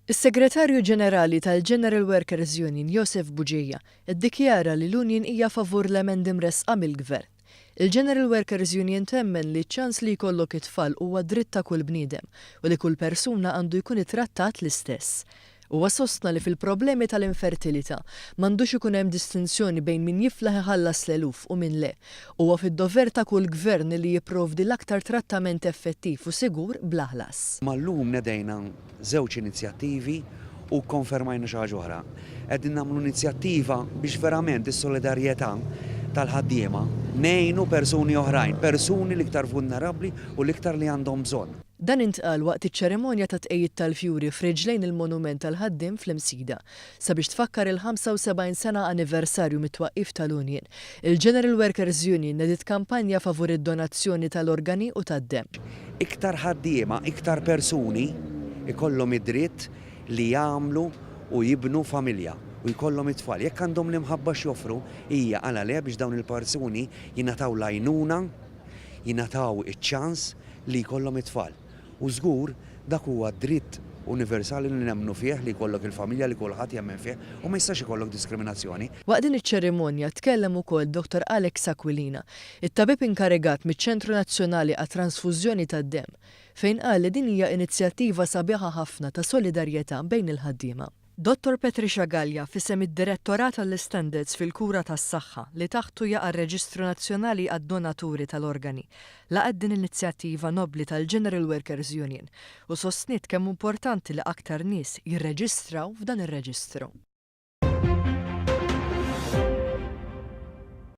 Is-Segretarju Ġenerali tal-General Workers Union Josef Bugeja ddikjara li l-union hija favur l-emendi mressqa mill-Gvern. Il-General Workers Union temmen li ċ-ċans li jkollok it-tfal huwa dritt ta' kull bniedem u li kull persuna għandu jkun ittrattat l-istess. Huwa sostna li fil-problemi tal-infertilità m'għandux ikun hemm distinzjoni bejn min jiflaħ iħallas l-eluf u min le. Huwa fid-dover ta' kull gvern li jipprovdi l-aktar trattament effettiv u sigur bla ħlas. Mal-lum nedejna żewġ inizjattivi u kkonfermajna xi ħaġa oħra. Qegħdin nagħmlu inizjattiva biex verament is-solidarjetà tal-ħaddiema ngħinu persuni oħrajn, persuni l-iktar vulnerabbli u l-iktar li għandhom bżonn. Dan intqal waqt iċ-ċerimonja ta' tqegħid tal-fjuri f'riġlejn il-monument tal-ħaddiem fl-Imsida. Sabiex tfakkar il-75 sena anniversarju mit-twaqqif tal-union, il-General Workers Union nediet kampanja favur id-donazzjoni tal-organi u tad-demm. Iktar ħaddiema, iktar persuni jkollhom id-dritt li jagħmlu u jibnu familja u jkollhom it-tfal. Jekk għandhom l-imħabba x'joffru, hija għala le biex dawn il-persuni jingħataw l-għajnuna, jingħataw iċ-ċans li jkollhom it-tfal. U żgur dak huwa dritt universali li nemmnu fih li jkollok il-familja li kulħadd jemmen fih u ma jistax ikollok diskriminazzjoni. Waqt din iċ-ċerimonja tkellem ukoll Dottor Alex Aquilina, it-tabib inkarigat miċ-Ċentru Nazzjonali għat-Transfużjoni tad-Demm, fejn qal li din hija inizjattiva sabiħa ħafna ta' solidarjetà bejn il-ħaddiema. Dottor Patricia Galea f'isem id-Direttorat għall-Istandards fil-Kura tas-Saħħa li taħtu jaqa' r-Reġistru Nazzjonali għad-Donaturi tal-Organi, laqgħet din l-inizjattiva nobbli tal-General Workers Union u sostniet kemm hu importanti li aktar nies jirreġistraw f'dan ir-reġistru.